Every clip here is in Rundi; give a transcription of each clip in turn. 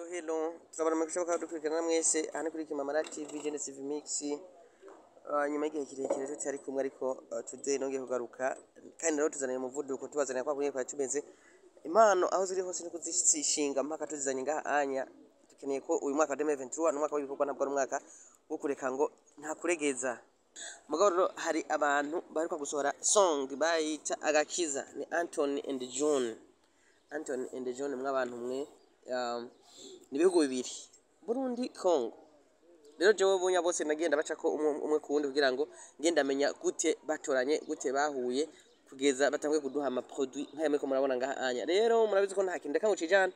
Hello hello, turabona mukishoboka dukurikirana mwese aha ni kuri Kimamara TV Genesis Mix. Nyuma y'igihe kirekire tutari kumwe, ariko today nongeye kugaruka kandi rero tuzaniye umuvuduko, tubazaniye kwa kumwe kwa tumeze impano aho ziri hose ni kuzishinga mpaka tuzizanye ngaha anya. Dukeneye ko uyu mwaka wa 2023 ni umwaka w'ibikorwa, ntabwo ari umwaka wo kureka ngo nta kuregeza. Mugabo rero hari abantu bariko gusohora song bayita Agakiza, ni Anthony and John. Anthony and John, mw'abantu mwe, ni ibihugu bibiri, Burundi, Congo. Rero jewe bunya bose nagenda baca ko umwe umwe kuwundi kugira ngo ngenda menya gute batoranye, gute bahuye, kugeza batanguye kuduha ama produit nk'aya muriko murabona ngaha anya. Rero murabizi ko nta kintu ndeka ngo cijane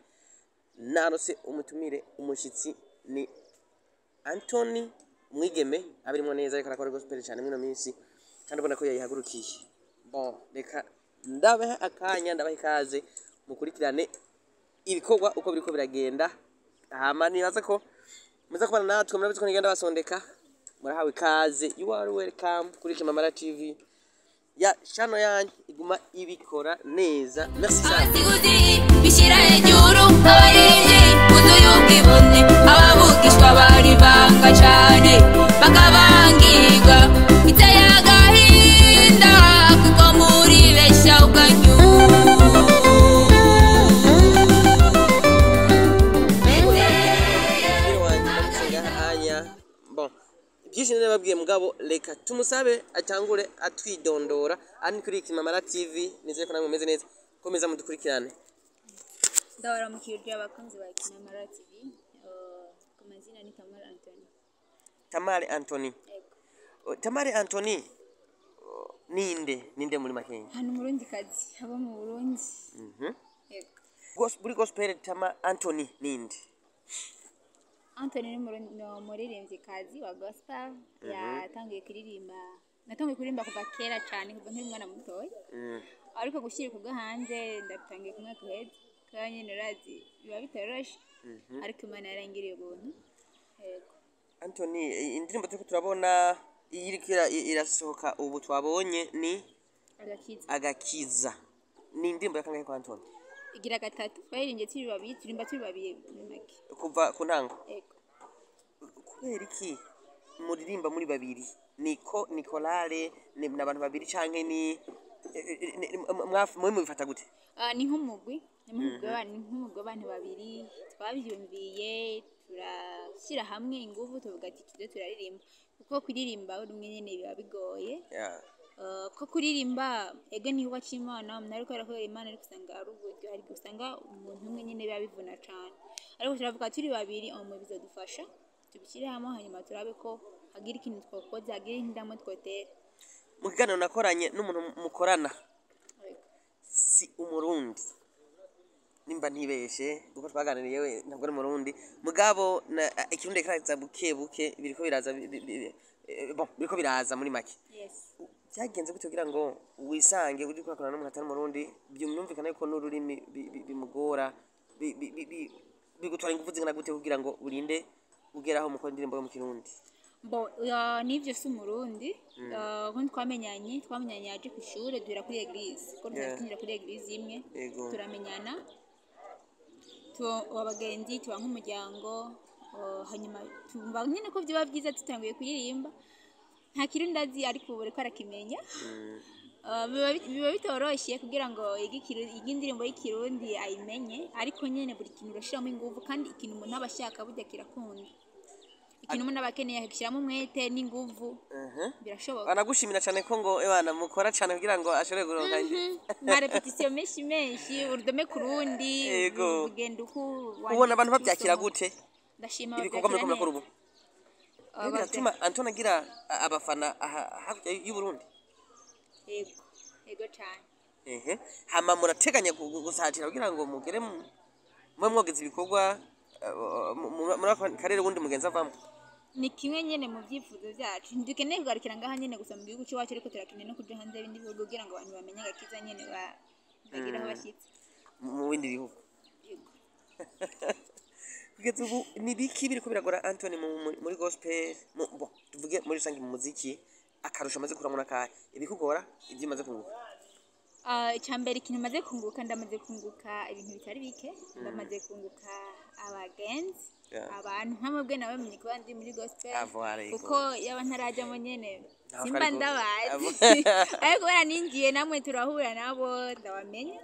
narose umutumire. Umushitsi ni Anthony, umwigeme abirimwo neza, ariko arakora gospel cyane mwino minsi kandi ubona ko yayihagurukiye. Bon, reka ndabaha akanya, ndabaha ikaze, mukurikirane ibikorwa uko biriko biragenda. Hama nibaza ko muza kubana natwe. Murabizi ko nigenda basondeka. Murahawe ikaze, you are welcome kuri Kimamara TV ya channel yanyu iguma ibikora neza. Merci sana. Abasiguzi bishyira hejuru, abaririmbyi buzuye ubwibone, abavugishwa barivanga cyane bakabangirwa. Biteye agahinda kuko muri benshi ubwanyu. Mwiriwe wanje, ndamutse ngaha anya. Bon, byinshi nababwiye, mugabo reka tumusabe atangure atwidondora. Aha ni kuri Kimamara TV, nizere ko namwe mumeze neza, komeza mudukurikirane. Ndabaramukije abakunzi ba Kinamara TV. Ku mazina ni Tamara Anthony. Tamari Anthony. Ego. Oh, Tamari Anthony, oh, ninde ninde muri makenya? Hano Umurundi kazi aba mu Burundi. Ego. Muri gospel Tama Anthony ninde? Anthony ni umuririmbyi kazi wa gospel. Yatangiye kuririmba, natangiye kuririmba kuva kera cyane, kuva nkiri umwana mutoya. Ariko gushyira ibikorwa hanze ndabitangiye ku mwaka uheze, kubera nyine urazi biba bitoroshe, ariko Imana yarangiriye ubuntu. Ego. Anthony, indirimbo turiko turabona iyi iriko irasohoka ubu twabonye ni Agakiza. Agakiza. Ni indirimbo yakangahe kwa Anthony? Igira gatatu. Twaririmbye turi babiri, turimba turi babiri muri make. Kuva ku ntango? Ego. Kubera iki muririmba muri babiri? Niko Nicolare ni n'abantu babiri canke ni mwe mubifata gute? Ah, ni nk'umugwi w'abantu babiri twabyumviye, turashyira hamwe ingufu, tuvuga ati tuze turaririmba, kuko kuririmba uri umwe nyine biba bigoye. Ko kuririmba ego ni igikorwa c'Imana, umuntu ariko arakorera Imana, ariko usanga ari uburyo, ariko usanga umuntu umwe nyine biba bivuna cane, ariko turavuga turi babiri omo bizodufasha, tubishyire hamwe, hanyuma turabe ko hagira ikintu twakoze, hagira intambwe twotera. Mu kiganiro nakoranye n'umuntu mukorana, Ego. si Umurundi nimba ntibeshe, kuko twaganiriye, we ntabwo ari Umurundi, mugabo Ikirundi kiraza buke buke, biriko biraza, bon, biriko biraza muri make. Yes. Byagenze gute kugira ngo wisange uri kurakorana n'umuntu atari Umurundi, byumvikana yuko n'ururimi bimugora, bigutwara ingufu zingana gute kugira ngo urinde ugeraho mukora indirimbo yo mu Kirundi? Bo nivyo, si Umurundi. Nko twamenyanye yaje ku ishure, duhera kuri église, kuko twinjira kuri église imwe. Turamenyana, tuba abagenzi, tuba nk'umuryango. Hanyuma tumva nyine ko vyoba vyiza dutanguye kuririmba. Nta Kirundi azi, ariko ubu ariko arakimenya. Biba bitoroshe kugira ngo yige indirimbo y'Ikirundi ayimenye, ariko nyene buri kintu urashiramo inguvu, kandi ikintu umuntu aba ashaka burya kirakunda. Ikintu umuntu aba akeneye akishyiramo umwete n'inguvu, birashoboka. Banagushimira cyane ko ngo ebana mukora cyane kugira ngo ashobore kuronka. Nka répétition menshi menshi, urudome ku rundi. Ugenda uko Ubona abantu babyakira gute Ndashima, ibikorwa muriko babyakira murakora ubu? neza. Rero biratuma Anthony agira abafana aha hakurya y'u Burundi. Yego, cyane. Ehe, hama murateganya gusatira kugira ngo mugere mube mwogeza ibikorwa muri ako karere wundi mugenzi avamo? Ni kimwe nyene mu vyifuzo vyacu. Ntidukeneye kugarukira ngaha nyene gusa mu gihugu c'iwacu, ariko turakeneye no kuja hanze y'ibindi bihugu kugira ngo abantu bamenye agakiza nyene, bagire aho bashyitse. Mu bindi bihugu. Yego. Kugeza ubu ni biki biriko biragora Anthony muri gospel, bon, tuvuge muri rusange mu muziki? Akarusho amaze kuramwo n'akahe, ibikugora, ibyo umaze kunguka? Ah, icya mbere, ikintu maze kunguka, ndamaze kunguka ibintu bitari bike. Ndamaze kunguka abagenzi. Abantu nka mwebwe nawe menye kuba ndi muri gospel, Avoir, yego. kuko yaba ntarajyamo nyene Ntaho simba twari ndabazi, ariko kubera ninjiye namwe turahura nabo ndabamenya.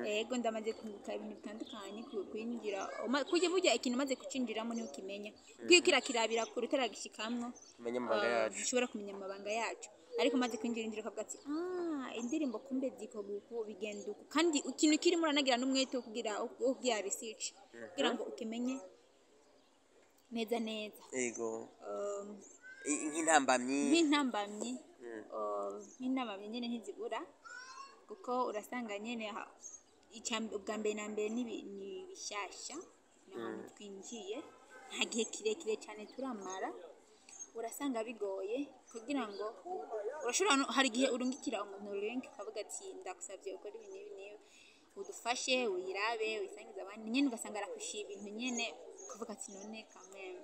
Ego, ndamaze kunguka ibintu bitandukanye kwinjira kujya burya ikintu umaze kucinjiramo niho ukimenya, kuko iyo kirakirabira kure utaragishikamwo Kumenya amabanga yacu. Ntushobora kumenya amabanga yacu, ariko umaze kwinjira injira ukavuga ati: "Ah, indirimbo kumbe zikorwa uku, bigenda uku." Kandi ikintu kirimo uranagira n'umwete wo kugira research kugira ngo ukimenye neza neza. Nk'intambamyi? Nk'intambamyi nyene ntizibura, kuko urasanga nyene ubwa mbere na mbere ni bishyashya, ni ahantu twinjiye, nta gihe kirekire cyane turamara. Urasanga bigoye kugira ngo urashobora hari igihe urungikira umuntu link ukavuga ati: "Ndagusabye ukore ibi n'ibi n'ibi, udufashe uyirabe, uyisangize abandi." Nyene ugasanga arakwishyuye ibintu nyene kuvuga ati: "None kameme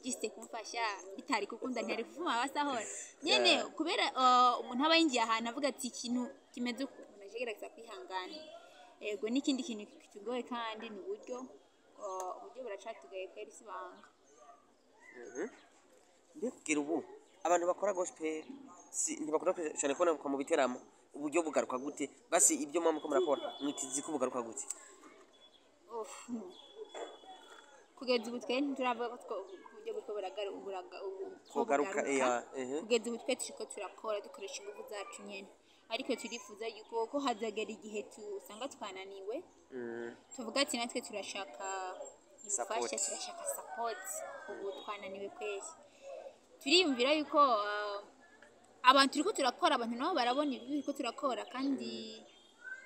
giste kumfasha bitari gukunda, ntiyari kuvuma abasahora nyene." Kubera umuntu aba yinjiye ahantu avuga ati ikintu kimeze uku, umuntu aje kwihangana. Yego, n'ikindi kintu kitugoye kandi ni uburyo. Uburyo buracatugoye kweri, si ibanga. Mbega ubu abantu bakora gospel si ntibakunda cyane kubona mu biteramo, uburyo bugaruka gute? Basi ibyo muba muko murakora mwitizi ko bugaruka gute? Uff. Kugeza ubu twe ntituravuga ko uburyo buriko ko Bugaruka, bugaruka. Eya. Kugeza ubu twe turiko turakora dukoresha ingufu zacu nyene, ariko turifuza yuko ko hazagera igihe tusanga twananiwe, tuvuga ati natwe turashaka Support. ubufasha, turashaka support, ubu twananiwe kweri. Turiyumvira yuko abantu turiko turakora, abantu nabo barabona ibyo turiko turakora, kandi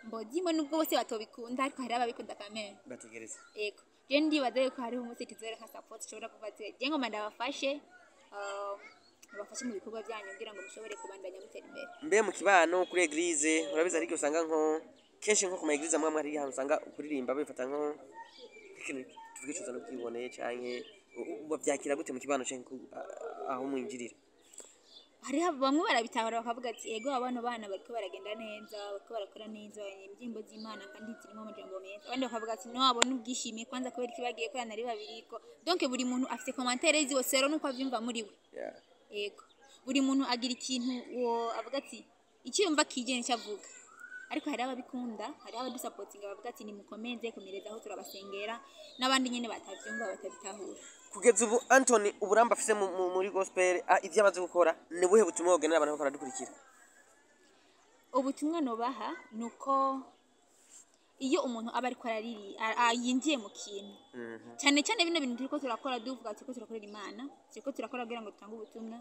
mbodimo nubwo bose batobikunda, ariko hari ababikunda kamere. Bategereza. Ego, je ndibaza yuko hariho umunsi tuzoreka support, ishobora kuva ati je ngoma ndabafashe, ndabafashe mu bikorwa byanyu kugira ngo mushobore kubandanya mutera imbere. Mbe mu kibano, kuri église, urabizi ariko usanga nko kenshi nko ku ma église amwe amwe hari ahantu usanga kuririmba bifata nko ikintu tuvuge cyose n'ubwibone, canke bavyakira gute mu kibano canke aho mwinjirira? Hariho bamwe barabitahura bakavuga ati: "Ego, abana bana bariko baragenda neza, bariko barakora neza indirimbo z'Imana kandi zirimo amajambo meza." Abandi bakavuga ati: "No abona ubwishimiye kwanza kubera iki bagiye korana ari babiri?" Ko donc buri muntu afite commentaire ziwe sero nuko avyumva muri we. Ego, buri muntu agira ikintu uwo avuga ati icyo yumva kije nicyo avuga, ariko hari ababikunda, hari abadusapotinga bavuga ati: "Nimukomeze, komerezaho, turabasengera," n'abandi nyene batavyumva, batabitahura. Kugeza ubu Anthony, uburambe afise muri gospel, ivyo amaze gukora, ni buhe butumwa wogenera abantu bariko baradukurikira? Ubutumwa nobaha ni uko iyo umuntu aba ariko arariri yinjiye mu kintu, cyane cyane bino bintu turiko turakora, duvuga turiko turakorera Imana, turiko turakora kugira ngo dutange ubutumwa,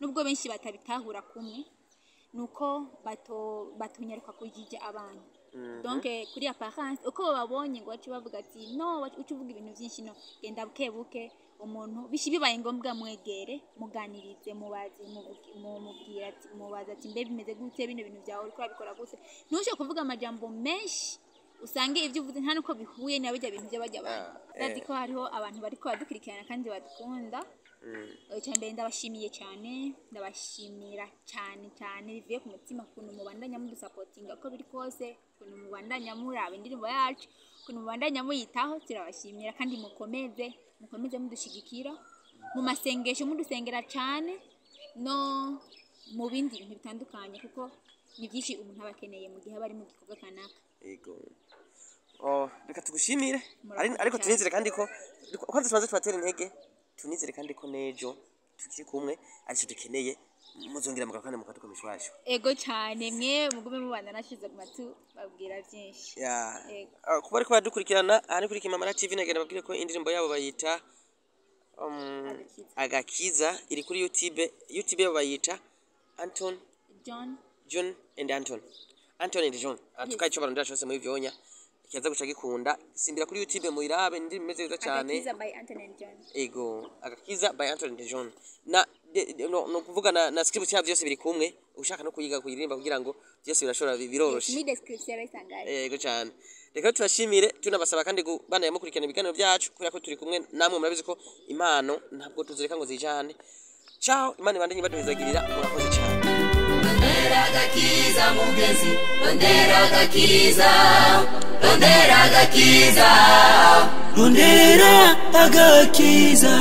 nubwo benshi batabitahura kumwe, nuko bato batonyaruka kujija abantu. Donc kuri apparence uko bababonye ngo bace bavuga ati: "No uca uvuga ibintu byinshi." No genda buke buke, umuntu bishi bibaye ngombwa mwegere, muganirize, mubaze, mumubwira ati, mubaze ati: "Mbe bimeze gute bino bintu byawe, uriko urabikora gute?" Ntushobore kuvuga amajambo menshi, usange ibyo uvuze nta nuko bihuye na bijya bintu by'abajya abantu. Ndazi ko hariho abantu bariko badukurikirana kandi badukunda. Icya mbere ndabashimiye cyane, ndabashimira cyane cyane bivuye ku mutima ukuntu mubandanya mudusapotinga uko biri kose, ukuntu mubandanya muraba indirimbo yacu, ukuntu mubandanya muyitaho. Turabashimira kandi mukomeze, mukomeze mudushigikira mu masengesho, mudusengera cyane no mu bindi bintu bitandukanye, kuko ni byinshi umuntu aba akeneye mu gihe aba ari mu gikorwa kanaka. Yego. Oh, reka tugushimire. Murakoze Ariko cyane. Tunizere kandi ko kwanza tubanze tubatera intege, tunizere kandi ko nejo tukiri kumwe aricyo dukeneye, muzongera mugakanda mukaduka mishwasho. Ego cyane, mwe mugume mubana nashize guma tubabwira byinshi. Ego. Kuba ariko baradukurikirana aha ni kuri Kimamara TV, nagenda babwire ko indirimbo yabo bayita Agakiza. Agakiza, iri kuri YouTube. YouTube yabo bayita Anton John. John and Anton, Anton and John. Atukaye ico barondera cyose muri vyonya kiza guca gikunda, simbira kuri YouTube muyirabe, indirimbo imeze neza cyane. Agakiza by Anton and John. Ego, Agakiza by Anton and John. Na no, no kuvuga na script yavyo byose biri kumwe, ushaka no kuyiga kuyirimba kugira ngo byose birashobora biroroshe. Muri description arayisangaye. Yego cyane. Reka tubashimire, tunabasaba kandi kubandanya mukurikirana ibiganiro byacu kubera ko turi kumwe namwe, murabizi ko impano ntabwo tuzireka ngo zijane. Ciao, Imana ibandanye ibaduhezagirira, murakoze cyane. Rondera agakiza mugenzi, rondera agakiza. Rondera agakiza. Rondera agakiza.